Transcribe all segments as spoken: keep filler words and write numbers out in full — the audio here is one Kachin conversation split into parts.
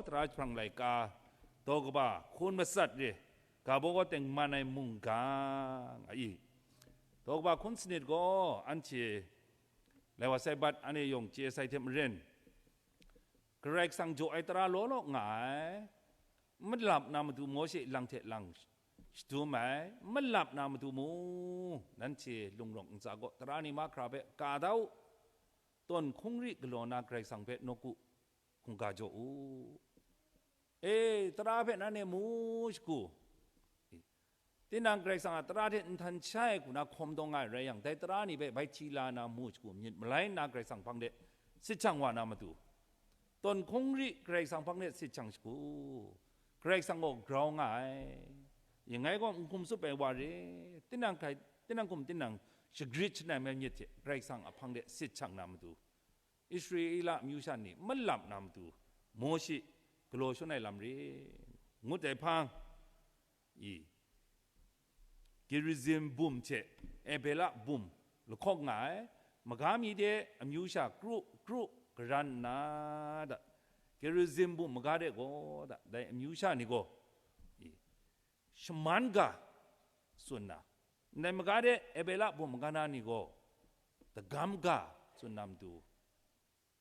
Tara jahprang laika, daw kaba hkun matsat re, ga baw gaw tengman ai mungga nga i. Daw kaba hkun sanit gaw anhte lai wa sai bat, anhte yawng chye sai hte maren, Karai Kasang jaw ai tara law law nga ai, malap na matu Mawshe lang hte lang shadum ai, malap na matu mu, nanhte lung rawng ntsa gaw tara ni mahkra hpe ka da u, tawn hkungri galaw na Karai Kasang hpe nawku hkungga jaw u. E, tara hpe nanhte mu shagu, tinang Karai Kasang a tara hte nhtan shai ai hku na hkawm dawng ai rai yang, dai tara ni hpe bai hti la na mu shagu, myit malai nna Karai Kasang hpang de sit shang wa na matu, tawn hkungri Karai Kasang hpang de sit shang shagu, Karai Kasang gaw grau nga ai. Yin ngai gaw n hkum tsup ai wa re, tinang hkrai, tinang hkum tinang shagrit shangai ai myit hte Karai Kasang a hpang de sit shang na matu, Israela amyu sha ni malap na matu, Mawshe galaw shawn ai lam re, ngut ai hpang, i, Gerizim bum hte Ebela bum lahkawng nga ai, maga mi de amyu sha kru kru garan nna da, Gerizim bum maga de gaw da, dai amyu sha ni gaw, i, shaman ga tsun na, ndai maga de Ebela bum maga na ni gaw dagam ga tsun na matu,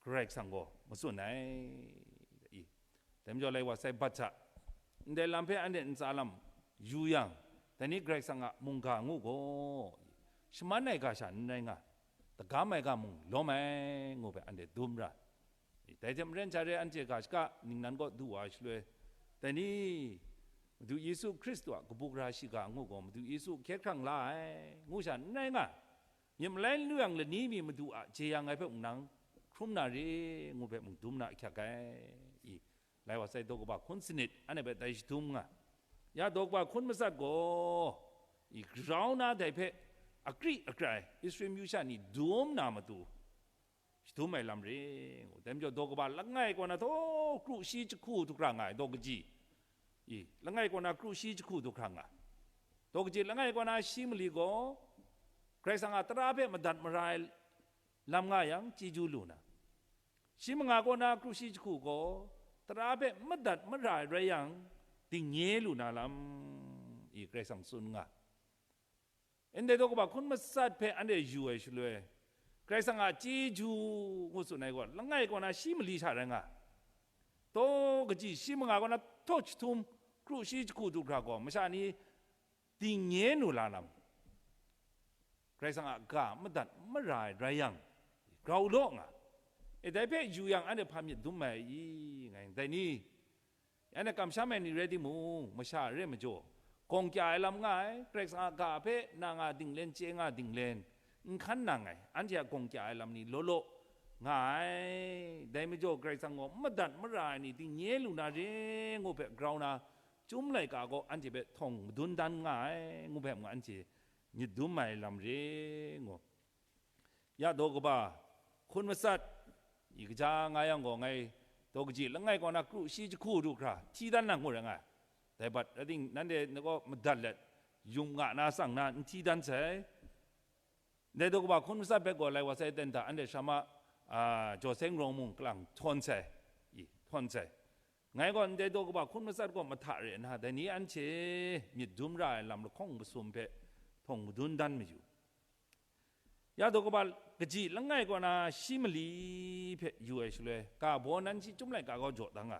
Karai Kasang gaw matsun ai, i. Dai majaw, lai wa sai bat hta, ndai lam hpe anhte ntsa lam yu yang, dai ni Karai Kasang a mungga ngu gaw, shaman ai ga sha n rai nga, dagam ai ga mung lawm ai, ngu hpe anhte dum ra. I, dai hte maren, sha re anhte ga shaka ningnan kaw du wa ai shaloi, dai ni Madu Yesu Hkristu a kabu gara shiga ngu gaw, Madu Yesu hkye hkrang la ai, ngu sha n rai nga, myit malai n lu yang lani mi Madu a jeyang ai hpe mung nang hkrum na re, ngu hpe mung dum na ahkyak ai. I, lai wa sai daw kaba hkun sanit, anhte hpe dai shadum nga. Ya daw kaba hkun matsat gaw, i, grau na dai hpe akri akrai Israel myu sha ni dum na matu, shadum ai lam re ngu. Dai majaw, daw kaba langai kaw na htaw kru shi jahku du hkra nga ai, daw kaji, i, langai kaw na kru shi jahku du hkra nga. Daw kaji langai kaw na shi mali gaw, Karai Kasang a tara hpe madat mara ai lam nga yang, chyeju lu na, shi manga kaw na kru shi jahku gaw, tara hpe madat mara ai rai yang, dingnye lu na lam, i, Karai Kasang tsun nga. Ndai daw kaba hkun matsat hpe anhte yu ai shaloi, Karai Kasang a chyeju ngu tsun ai gaw, langai kaw na shi mali sha rai nga, daw kaji shi manga kaw na htaw jahtum kru shi jahku du hkra gaw, masha ni dingnye nu la lam, Karai Kasang a ga madat mara ai rai yang, grau law nga. E, dai hpe yu yang, anhte hpa myit dum ai i, ngai, dai ni? Anhte kamsham ai ni rai timung, masha re majaw, gawng kya ai lam nga ai, Karai Kasang a ga hpe na nga dinglen, chye nga dinglen, n hkan nang ai, anhte a gawng kya ai lam ni law law nga ai. Dai majaw, Karai Kasang gaw madat mara ai ni dingnye lu na re ngu hpe grau na, Chyum laika gaw anhte hpe htawng madun dan nga ai, ngu hpe mung anhte myit dum ai lam re ngu. Ya daw kaba hkun matsat, i, kaja nga yang gaw, ngai daw kaji langai kaw na kru shi jahku du hkra hti dan na ngu rai nga ai. Dai bat rai ting, nanhte ni gaw madat let, yum nga na tsang na n hti dan sai. Ndai daw kaba hkun matsat hpe gaw, lai wa sai ten hta anhte shama, a, jaw seng rawng mung kalang htawn sai, i, htawn sai. Ngai gaw ndai daw kaba hkun matsat gaw mahta re nna, dai ni anhte myit dum ra ai lam lahkawng masum hpe htawng madun dan mayu. Ya daw kaba kaji langai kaw na shi mali hpe yu ai shaloi, ga baw nan shi Chyum laika gaw jaw da nga,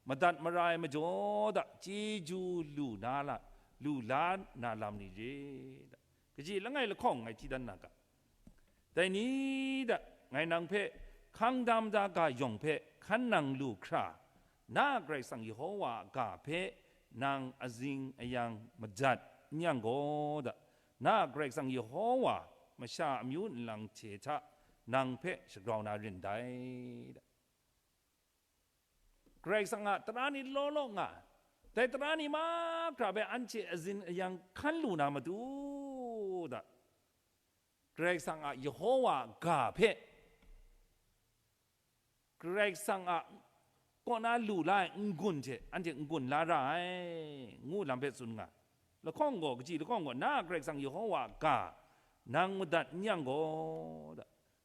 madat mara ai majaw da chyeju lu na la, lu la na lam ni re da, kaji langai lahkawng ngai hti dan na ga. Dai ni da, ngai nang hpe hkang dam da ga yawng hpe hkan nang lu hkra, na a Karai Kasang Yehowa a ga hpe nang azing ayang majat n yang gaw da, na a Karai Kasang Yehowa masha amyu nlang hte hta nang hpe shagrau na rin dai da. Karai Kasang a tara ni law law nga, dai tara ni mahkra hpe anhte azin ayang hkan lu na matu da, Karai Kasang a Yehowa a ga hpe, Karai Kasang a kaw na lu la ai n-gun hte anhte n-gun la ra ai, ngu lam hpe tsun nga. Lahkawng gaw, kaji lahkawng gaw, na a Karai Kasang Yehowa a ga nang madat n yang gaw, da,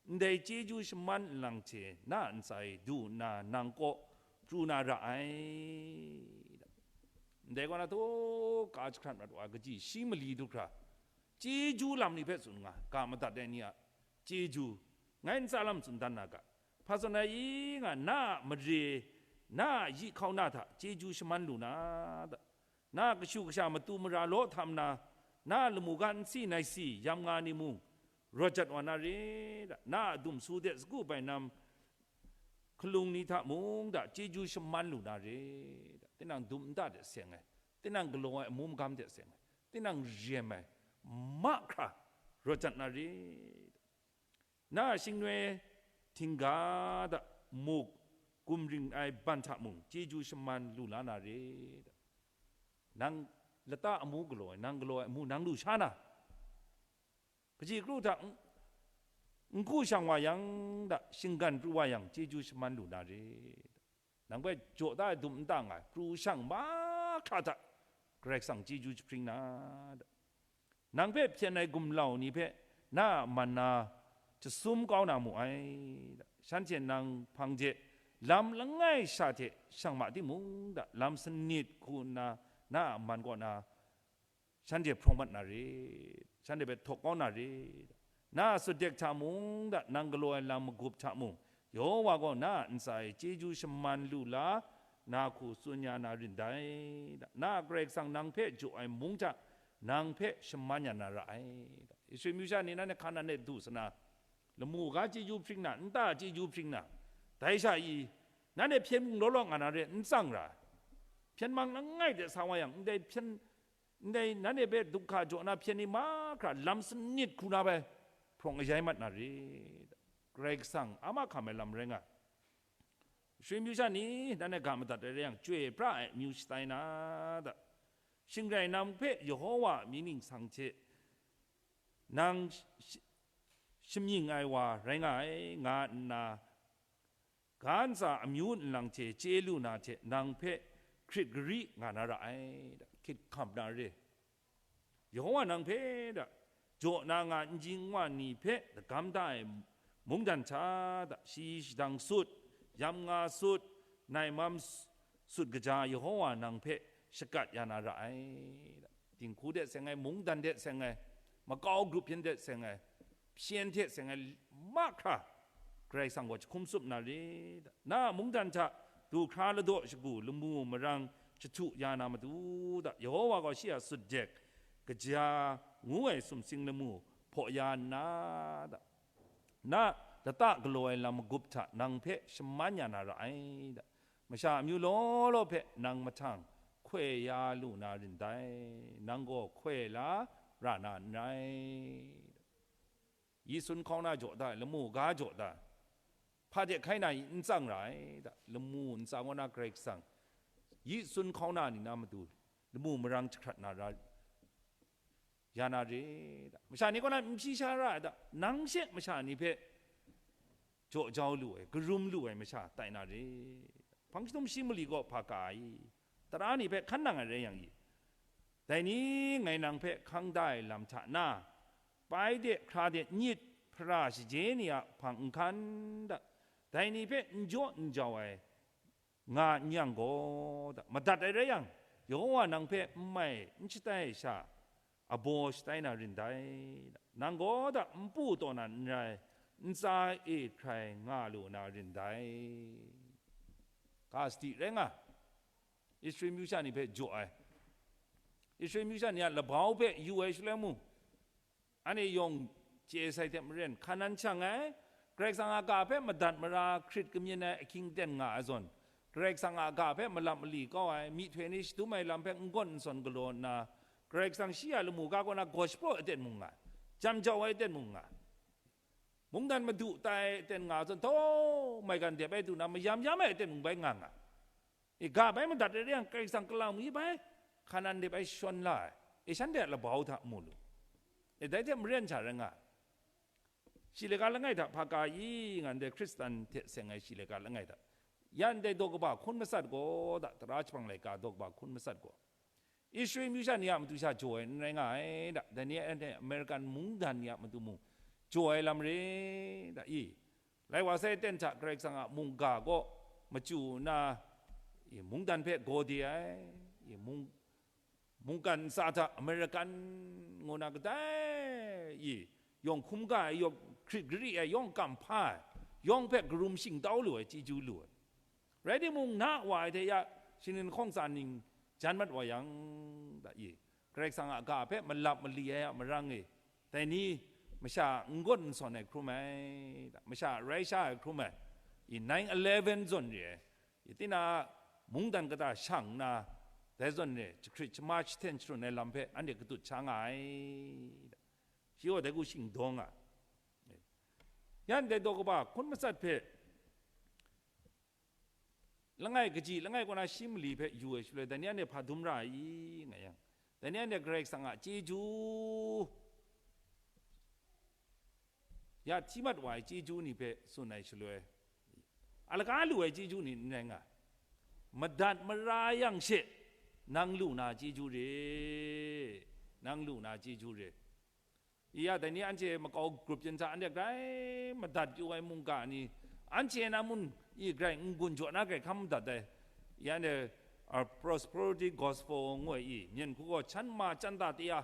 ndai chyeju shaman nlang hte na a ntsa e du nna nang kaw pru na ra ai. Ndai kaw na, taw ka jahkrat mat wa ai kaji shi mali du hkra, chyeju lam ni hpe tsun nga, ga madat ai ni a chyeju, ngai ntsa lam tsun dan na ga, hpa zawn ai i nga, na a mare, na a yi hkauna hta chyeju shaman lu na da, na a kashu kasha matu mara law htam na, na a lamu ga nsi naisi yam nga ni mung, rawt jat wa na re da, na a dumsu de sagu bainam hkalung ni hta mung da chyeju shaman lu na re da, tinang dum nta de seng ai, tinang galaw ai amu magam de seng ai, tinang rem ai mahkra rawt jat na re da. Na a shingnoi htingga da muk gumring ai ban hta mung chyeju shaman lu la na re da. Nang lata amu galaw ai, nang galaw ai amu nang lu sha na, kaji kru hta n-, n hku shang wa yang da, shinggan pru wa yang, chyeju shaman lu na re. Nang hpe jaw da ai dum nta nga ai, pru shang mahkra hta Karai Kasang chyeju jahpring na da. Nang hpe hpyen ai gumlau ni hpe na a man na jasum kau na mu ai da. Shanhte nang hpang de lam langai sha hte shang ma timung da, lam sanit hku nna na a man kaw na shanhte hprawng mat na re, shanhte hpe htawk kau na re. Na a sutdek hta mung da, nang galaw ai lam magup hta mung, Yehowa gaw na a ntsa e chyeju shaman lu la na hku tsun ya na rin dai da. Na a Karai Kasang nang hpe jaw ai mung hta nang hpe shaman ya na ra ai da. Israel myu sha ni, nanhte hka nan e du sa na, lamu ga chyeju hpring na, nta chyeju hpring na, dai sha i, nanhte hpyen mung law law nga na re, n tsang ra. Hpyen mang langai de sa wa yang, ndai hpyen ndai nanhte hpe dukha jaw na hpyen ni mahkra lam sanit hku na bai hprawng ayai mat na re. Karai Kasang a mahkam ai lam rai nga ai. Shawng myu sha ni, nanhte ga madat ai rai yang, chyoi pra ai amyu shatai na da. Shingrai nam hpe Yehowa a mying ningsang hte nang sh-, sh-, shamying ai wa rai nga ai, nga nna, ga ntsa amyu nlang hte chye lu na hte nang hpe hkrit gari nga na ra ai, da, hkrit hkam na re. Yehowa nang hpe, da, jaw na nga n jing n wa ni hpe lagam da ai mungdan hta, da, shi shadang sut, yam nga sut, naimam s-, sut kaja Yehowa nang hpe shakat ya na ra ai, da. Dinghku de seng ai, mungdan de seng ai, makau grup hpyen de seng ai, hpyen hte seng ai mahkra, Karai Kasang gaw jahkum tsup na re, da. Na a mungdan hta du hkra ladaw shagu lamu marang jahtu ya na matu, da. Yehowa gaw shi a sutdek kaja ngu ai sumsing lamu hpaw ya nna, da, na lata galaw ai lam magup hta nang hpe shaman ya na ra ai, da. Masha amyu law law hpe nang mahtang hkoi ya lu na rin dai, nang gaw hkoi la ra na n rai. Yi sun hkauna jaw da, lamu ga jaw da, hpa de hkai na i n tsang ra ai, da, lamu ntsa kaw na Karai Kasang, yi sun hkauna ni na matu, lamu marang jahkrat na ra, ya na re, da. Masha ni kaw na n hpyi sha ra ai, da, nang she masha ni hpe jaw jau lu ai, karum lu ai masha tai na re. Hpang jahtum shi mali gaw hpa ka ai? Tara ni hpe hkan nang ai rai yang i? Dai ni ngai nang hpe hkang da ai lam hta na, pai de hkra de nyit hpara shaje ni a hpang n hkan, da, dai ni hpe n jaw n jau ai nga n yang gaw, da, madat ai rai yang, Yehowa nang hpe n mai n shatai ai sha, abaw shatai na rin dai, da. Nang gaw, da, npu taw na n rai, ntsa e hkrai nga lu na rin dai. Ga sadi rai nga, Israel myu sha ni hpe jaw ai, Israel myu sha ni a labau hpe yu ai shaloi mung, anhte yawng chye sai hte maren, hkan nan shang ai, Karai Kasang a ga hpe madat mara hkrit kamyin ai ahkying ten nga ai zawn, Karai Kasang a ga hpe malap mali kau ai, myihtoi ni shadum ai lam hpe n gawn n sawn galaw nna, Karai Kasang shi a lamu ga kaw na gaw shapraw ai ten mung nga ai, jam jau ai ten mung nga ai, mungdan madu tai ai ten nga ai zawn, htaw maigan dep ai du na, mayam yam ai ten mung bai nga nga ai. E, ga bai madat ai rai yang, Karai Kasang kalang mi bai hkan nan dep ai shawn la ai, e, shanhte a labau hta mu lu. E, dai hte maren sha rai nga ai. Shi laika langai hta hpa ka i, nga ndai Hkristan hte seng ai shi laika langai hta, ya ndai daw kaba hkun matsat gaw, da, tara jahpang laika daw kaba hkun matsat gaw, Israel myu sha ni a matu sha jaw ai n rai nga ai, da, dai ni a, American mungdan ni a matu mung jaw ai lam re, da, i, lai wa sai ten hta Karai Kasang a mungga kaw machyu nna, I mungdan hpe gaw de ai, i mung, mungkan ntsa hta American ngu na kadai, i yawng hkum ga ai, yawng hkrit gari ai, yawng kam hpa ai, yawng hpe karum shingtau lu ai, chyeju lu ai. Rai timung, na wa ai hte ya, shingnin hkawng tsa ning jan mat wa yang, da i, Karai Kasang a ga hpe malap mali ai a marang e, dai ni masha n gawn n sawn ai hkrum ai, da, masha rai sha ai hkrum ai, i nine eleven zawn re ai, i tina mungdan kata shang nna, dai zawn re, jahkrit shama jahten sharun ai lam hpe anhte katut sha nga ai, da. Shi gaw dai hku shingdawng a. Yan dai daw kaba hkun matsat hpe, langai kaji, langai kaw na shi mali hpe yu ai shaloi, dai ni anhte hpa dum ra ai i, nga yang, dai ni anhte Karai Kasang a chyeju, ya hti mat wa ai chyeju ni hpe tsun ai shaloi, a laga lu ai chyeju ni n rai nga, madat mara yang she, nang lu na chyeju re, nang lu na chyeju re. I ya, dai ni anhte makau grup yin hta anhte grai madat yu ai mungga ni, anhte na mun i grai n-gun jaw na grai hkam madat ai. Ya anhte, a, prosperity gospel ngu ai i, myen hku gaw chan ma chan da te ya,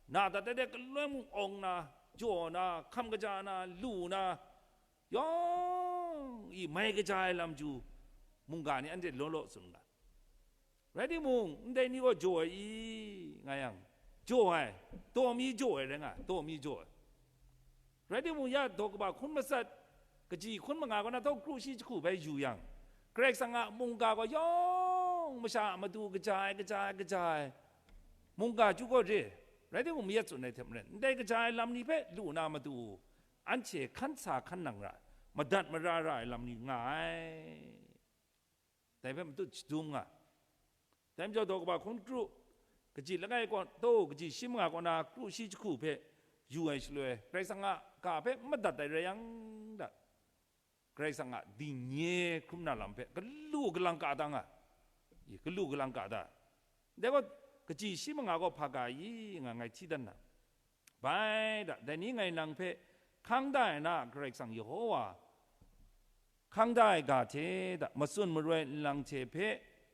na dat ai de galoi mung awng na, jaw na, hkam kaja na, lu na, yawng i mai kaja ai lam ju mungga ni anhte law law tsun nga. Rai timung, ndai ni gaw jaw ai i, nga yang, jaw ai, daw mi jaw ai rai nga, daw mi jaw ai. Rai timung, ya daw kaba hkun matsat, kaji hkun manga kaw na htawk kru shi jahku bai yu yang, Karai Kasang a mungga gaw yawng masha a matu kaja ai, kaja ai, kaja ai, mungga chyu gaw re. Rai timung, mayat tsun ai hte maren, ndai kaja ai lam ni hpe lu na matu, anhte hkan sa hkan nang ra, madat mara ra ai lam ni nga ai. Dai hpe matut shadum nga. Dai majaw daw kaba hkun kru, kaji langai kaw, taw kaji shi manga kaw na kru shi jahku hpe yu ai shaloi, Karai Kasang a ga hpe n madat ai rai yang da, Karai Kasang a dingnye hkrum na lam hpe galu galang ka da nga, i, galu galang ka da. Dai gaw, kaji shi manga gaw hpa ga i, nga ngai hti dan na. Bai da, dai ni ngai nang hpe hkang da ai na a Karai Kasang Yehowa, hkang da ai ga hte da, matsun maroi nlang hte hpe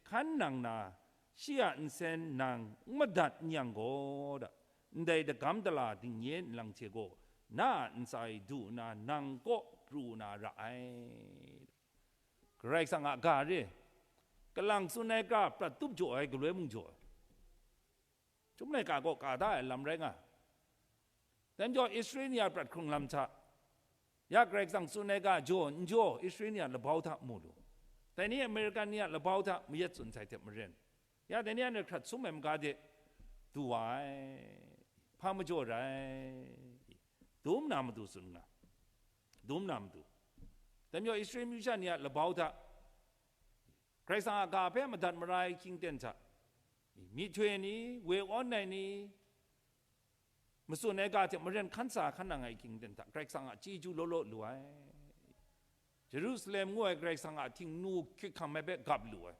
hkan nang na, shi a nsen nang n madat n yang gaw da, ndai dagam dala dingnye nlang hte gaw na a ntsa e du nna nang kaw pru na ra ai. Karai Kasang a ga re, kalang tsun ai ga prat tup jaw ai galoi mung jaw ai. Chyum laika gaw ka da ai lam rai nga. Dai majaw Israel ni a prat hkrung lam hta, ya Karai Kasang tsun ai ga jaw n jaw Israel ni a labau hta mu lu. Dai ni American ni a labau hta mayat tsun sai hte maren, ya dai ni a ni hkrat sum ai maga de du wa ai, hpa majaw rai, dum na matu tsun nga, dum na matu. Dai majaw Israel myu sha ni a labau hta, Karai Kasang a ga hpe madat mara ai hkying ten hta, myihtoi ni, we awn ai ni, matsun ai ga hte maren hkan sa hkan nang ai hkying ten hta, Karai Kasang a chyeju law law lu ai. Jerusalem ngu ai Karai Kasang a htingnu hkyit hkam ai hpe gap lu ai.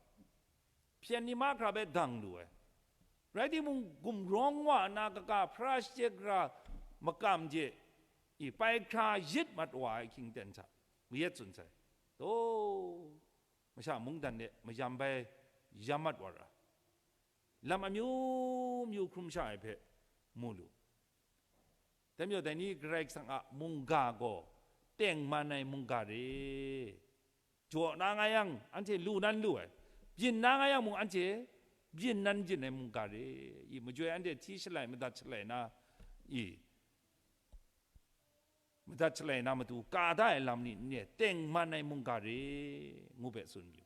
Hpyen ni mahkra hpe dang lu ai. Rai timung, gumrawng wa nna kaga hpara shachye gara makam hte i pai hkra yit mat wa ai hkying ten hta, mayat tsun sai. Taw, masha mungdan de mayam bai yam mat wa ra, lam amyu myu hkrum sha ai hpe mu lu. Dai majaw dai ni Karai Kasang a mungga gaw tengman ai mungga re. Jaw na nga yang, anhte lu nan lu ai, byin na nga yang mung, anhte byin nan byin ai mungga re. I majoi anhte hti shalai, madat shalai na, i madat shalai na matu ka da ai lam ni n re, tengman ai mungga re, ngu hpe tsun yu.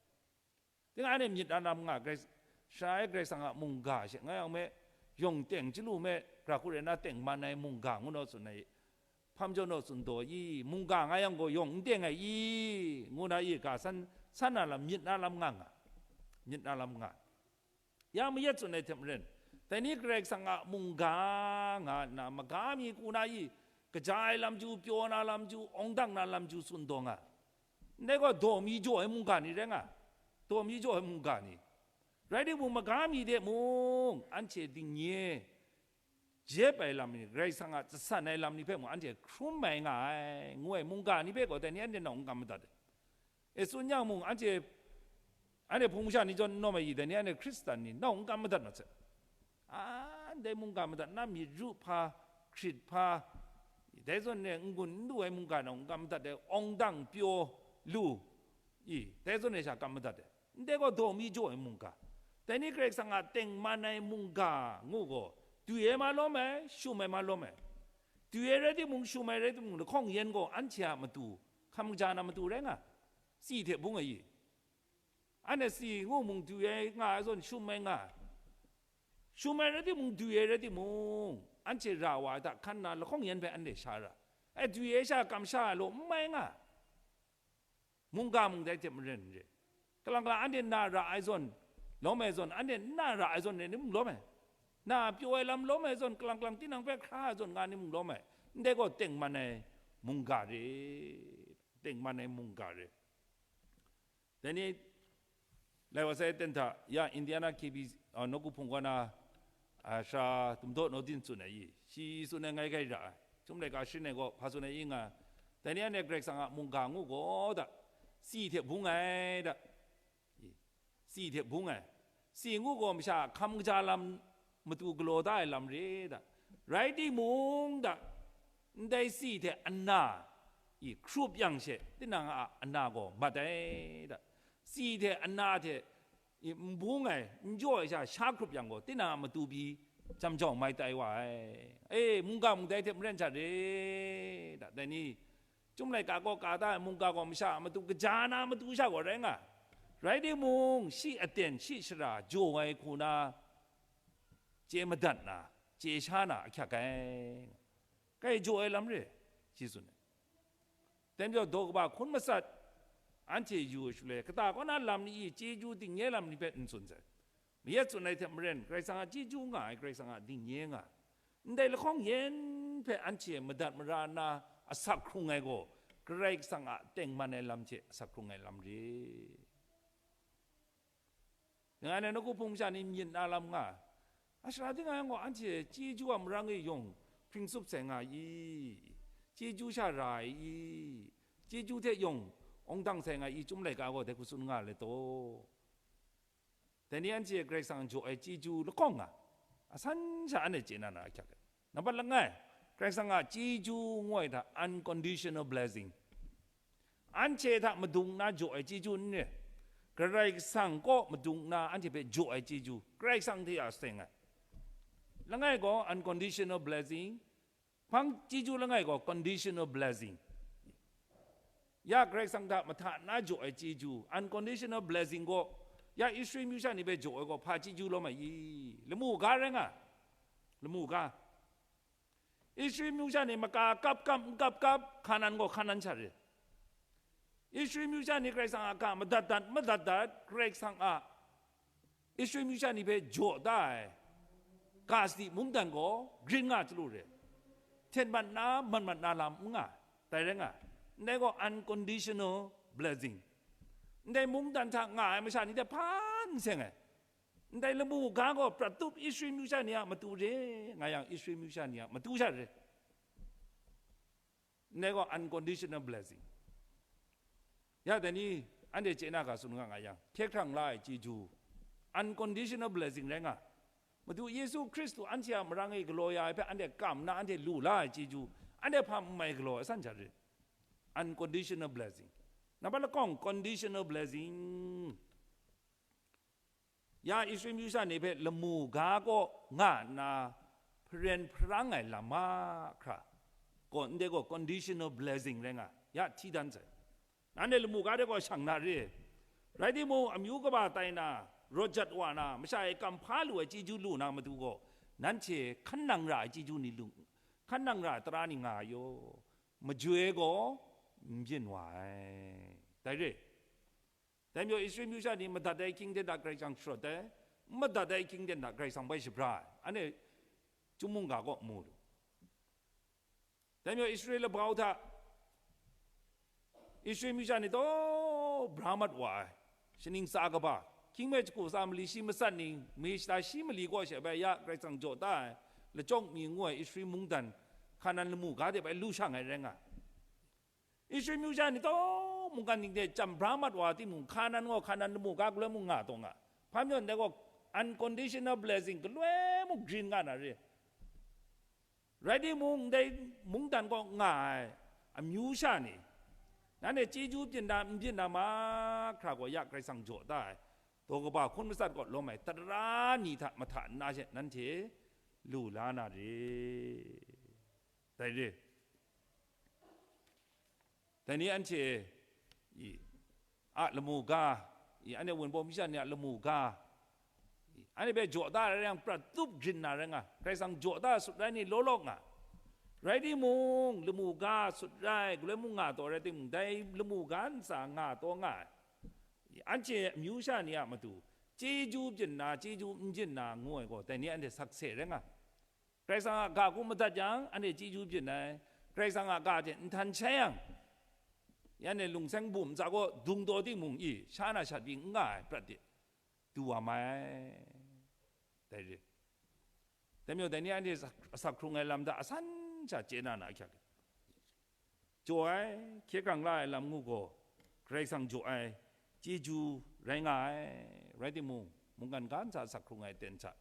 Tinang anhte myit na lam nga, Karai, sha ai Karai Kasang a mungga she nga yang me, yawng teng chyalu me, ra hku rai na tengman ai mungga ngu naw tsun ai, hpam jaw naw tsun taw i, mungga nga yang gaw yawng n teng ai i, ngu na i, ga san, san na lam, myit na lam nga nga, myit na lam nga. Ya mayat tsun ai hte maren, dai ni Karai Kasang a mungga nga nna, maga mi ku na i, kaja ai lam ju, pyaw na lam ju, awng dang na lam ju tsun taw nga. Ndai gaw daw mi jaw ai mungga ni rai nga, daw mi jaw ai mungga ni. Rai timung, maga mi de mung, anhte dingnye jep ai lam ni, Karai Kasang a jasan ai lam ni hpe mung anhte hkrum mai nga ai, ngu ai mungga ni hpe gaw dai ni anhte nawng n kam madat ai. E tsun yang mung, anhte Anhte Hpung masha ni zawn n lawm ai i, dai ni anhte Hkristan ni nau n kam madat mat sai. A, ndai mungga madat na, myit ru hpa, hkrit hpa, dai zawn ne n-gun n lu ai mungga nau n kam madat ai, awng dang pyaw lu i, dai zawn ne sha kam madat ai. Ndai gaw daw mi jaw ai mungga. Dai ni Karai Kasang a tengman ai mungga ngu gaw, dwi ai ma lawm ai, shum ai ma lawm ai. Dwi ai rai timung, shum ai rai timung, lahkawng yen gaw anhte a matu, hkam kaja na matu rai nga, si hte bung ai i. Anhte si ngu mung dwi ai nga ai zawn, shum ai nga ai. Shum ai rai timung, dwi ai rai timung, anhte ra wa ai hta hkan na lahkawng yen hpe anhte sha ra. E, dwi ai sha kamsha ai law, n mai nga ai. Mungga mung dai hte maren re. Kalang kalang anhte na ra ai zawn, lawm ai zawn, anhte na ra ai zawn re ni mung lawm ai. Na pyaw ai lam lawm ai zawn, kalang kalang tinang hpe hkra ai zawn nga ni mung lawm ai. Ndai gaw tengman ai mungga re. Tengman ai mungga re. Dai ni, lai wa sai ten hta, ya Indiana K B, ah, nawku hpung kaw na, ah, sara Tumdaw Nawdin tsun ai i, shi tsun ai ngai grai ra ai. Chyum laika sharin ai gaw hpa tsun ai i nga, dai ni anhte Karai Kasang a mungga ngu gaw da, si hte bung ai da, i, si hte bung ai, si ngu gaw masha a hkam kaja lam matu galaw da ai lam re da, rai timung da, ndai si hte ana i hkrup yang she, tinang a ana gaw mat ai da, si hte ana hte i n bung ai, n jaw ai sha sha hkrup yang gaw, tinang a matu pyi jam jau mai tai wa ai. E, mungga mung dai hte maren sha re da, dai ni, Chyum laika gaw ka da ai mungga gaw masha a matu kaja na matu sha gaw rai nga ai. Rai timung, shi aten, shi shara jaw ai hku na chye madat na, chye sha na ahkyak ai. Kai jaw ai lam re, shi tsun ai. Dai majaw, daw kaba hkun matsat, anhte yu ai shaloi, kata kaw na lam ni i, chyeju dingnye lam ni hpe n tsun sai. Mayat tsun ai hte maren, Karai Kasang a chyeju nga ai, Karai Kasang a dingnye nga ai. Ndai lahkawng yen hpe anhte madat mara nna asak hkrung ai gaw, Karai Kasang a tengman ai lam hte asak hkrung ai lam re. Ngai na nawku hpung masha ni myit na lam nga ai. A, shara ting ai gaw, anhte chyeju a marang e yawng hpring tsup sai nga i? Chyeju sha ra ai i? Chyeju hte yawng awng dang sai nga i? Chyum laika gaw dai hku tsun nga ai taw. Dai ni anhte Karai Kasang jaw ai chyeju lahkawng nga, asan sha anhte chye na na ahkyak ai. Nambat langai, Karai Kasang a chyeju ngu ai hta unconditional blessing. Anhte hta madung na jaw ai chyeju n re, Karai Kasang kaw madung na anhte hpe jaw ai chyeju, Karai Kasang hte a seng ai. Langai gaw unconditional blessing, hpang chyeju langai gaw conditional blessing. Ya Karai Kasang hta mahta na jaw ai chyeju, unconditional blessing gaw, ya Israel myu sha ni hpe jaw ai gaw hpa chyeju lawm ai i? Lamu ga rai nga, lamu ga. Israel myu sha ni maka kap kap, n kap kap, Hkanan gaw Hkanan sha re. Israel myu sha ni Karai Kasang a ga madat dat, madat dat, Karai Kasang a Israel myu sha ni hpe jaw da ai ga sadi mungdan gaw grin nga chyalu re. Hten mat na, man mat na lam n nga ai, dai rai nga ai. Ndai gaw unconditional blessing. Ndai mungdan hta nga ai masha ni hte hpa n seng ai. Ndai lamu ga gaw prat tup Israel myu sha ni a matu re nga yang, Israel myu sha ni a matu sha re. Ndai gaw unconditional blessing. Ya dai ni, anhte chye na ga tsun nga nga yang, hkye hkrang la ai chyeju, unconditional blessing rai nga. Madu Yesu Hkristu anhte a marang e galaw ya ai hpe anhte kam nna anhte lu la ai chyeju, anhte hpa n mai galaw ai san sha re. Unconditional blessing. Nambat lakawng, conditional blessing. Ya Israel myu sha ni hpe lamu ga kaw nga nna hparen hparang ai lam mahkra gaw, ndai gaw conditional blessing rai nga, ya hti dan sai. Nanhte lamu ga de gaw shang na re. Rai timung, amyu kaba tai na, rawt jat wa na, masha e kam hpa lu ai chyeju lu na matu gaw, nanhte hkan nang ra ai chyeju ni lu, hkan nang ra ai tara ni nga ai yaw, majoi gaw n byin wa ai. Dai re. Dai majaw Israel myu sha ni madat ai ahkying ten hta Karai Kasang sharawt ai, n madat ai ahkying ten hta Karai Kasang bai shabra ai. Anhte Chyum mungga kaw mu lu. Dai majaw Israel labau hta Israel myu sha ni taw bra mat wa ai, shaning tsa kaba, hkying me jaku tsa mali shi matsat ning, mali shata shi mali kaw she bai ya Karai Kasang jaw da ai, lachyawk mi ngu ai Israel mungdan, Hkanan lamu ga de bai lu shang ai rai nga ai. Israel myu sha ni taw mungkan ning de chyam bra mat wa timung, hka nan gaw hka nan lamu ga galoi mung nga taw nga. Hpa majaw ndai gaw unconditional blessing galoi mung grin nga na re. Rai timung, ndai mungdan gaw nga ai amyu sha ni, nanhte chyeju byin na, n byin na mahkra gaw ya Karai Kasang jaw da ai, daw kaba hkun matsat kaw lawm ai tara ni hta mahta nna she nanhte lu la na re. Dai re. Dai ni anhte i, a lamu ga, i, anhte Wunpawng masha ni a lamu ga, i, anhte hpe jaw da rai yang, prat tup grin na rai nga, Karai Kasang jaw da sut rai ni law law nga. Rai timung, lamu ga sut rai, galoi mung nga taw rai timung, dai lamu ga ntsa nga taw nga ai. I, anhte amyu sha ni a matu, chyeju byin na, chyeju n byin na ngu ai gaw, dai ni anhte sakse rai nga. Karai Kasang a ga hku madat yang, anhte chyeju byin ai. Karai Kasang a ga hte nhtan shai yang, ya anhte lungseng bum ntsa gaw dung taw timung i, sha na shat pyi n nga ai prat de, du wa mai. Dai re. Dai majaw, dai ni anhte asak, asak hkrung ai lam hta asan sha chye na na ahkyak. Jaw ai, hkye hkrang la ai lam ngu gaw, Karai Kasang jaw ai chyeju rai nga ai. Rai timung, mungkan ga ntsa asak hkrung ai aten hta,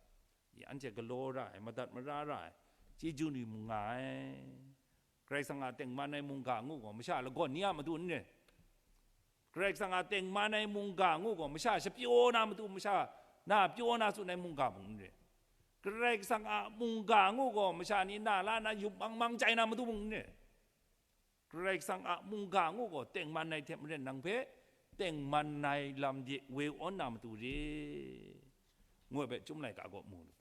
i, anhte galaw ra ai, madat mara ra ai chyeju ni mung nga ai. Karai Kasang a tengman ai mungga ngu gaw, masha lagawn ni a matu n re. Karai Kasang a tengman ai mungga ngu gaw, masha shapyaw na matu, masha na pyaw na tsun ai mungga mung n re. Karai Kasang a mungga ngu gaw, masha ni na la na yup mang mang chye na matu mung n re. Karai Kasang a mungga ngu gaw, tengman ai hte maren nang hpe tengman ai lam de woi awn na matu re, ngu ai hpe Chyum laika gaw mu lu.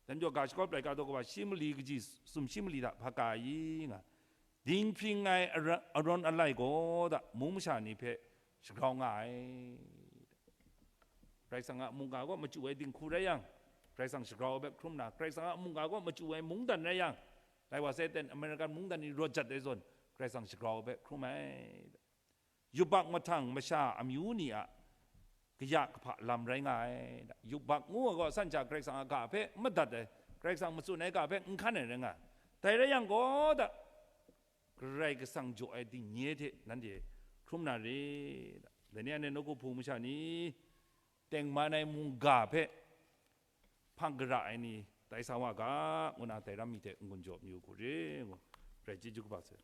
Dan jaw ga shakawp laika daw kaba shi mali kaji sumshi mali hta hpa ka ai nga, dinghpring ai ara-, arawn alai gaw da, mung masha ni hpe shagrau nga ai. Karai Kasang a mungga gaw machyu ai dinghku rai yang, Karai Kasang shagrau ai hpe hkrum na, Karai Kasang a mungga gaw machyu ai mungdan rai yang, lai wa sai ten American mungdan ni rawt jat ai zawn, Karai Kasang shagrau ai hpe hkrum ai. Yubak mahtang masha amyu ni a kaya kahpa lam rai nga ai. Yubak ngu ai gaw, san sha Karai Kasang a ga hpe n madat ai, Karai Kasang matsun ai ga hpe n hkan ai rai nga ai. Dai rai yang gaw da, Karai Kasang jaw ai dingnye hte nanhte hkrum na re. Dai ni anhte nawku hpung masha ni, tengman ai mungga hpe hpang gara ai ni tai sa wa ga, ngu na dai ram mi hte n-gun jaw mayu hku re, ngu. Rai chyeju kaba sai.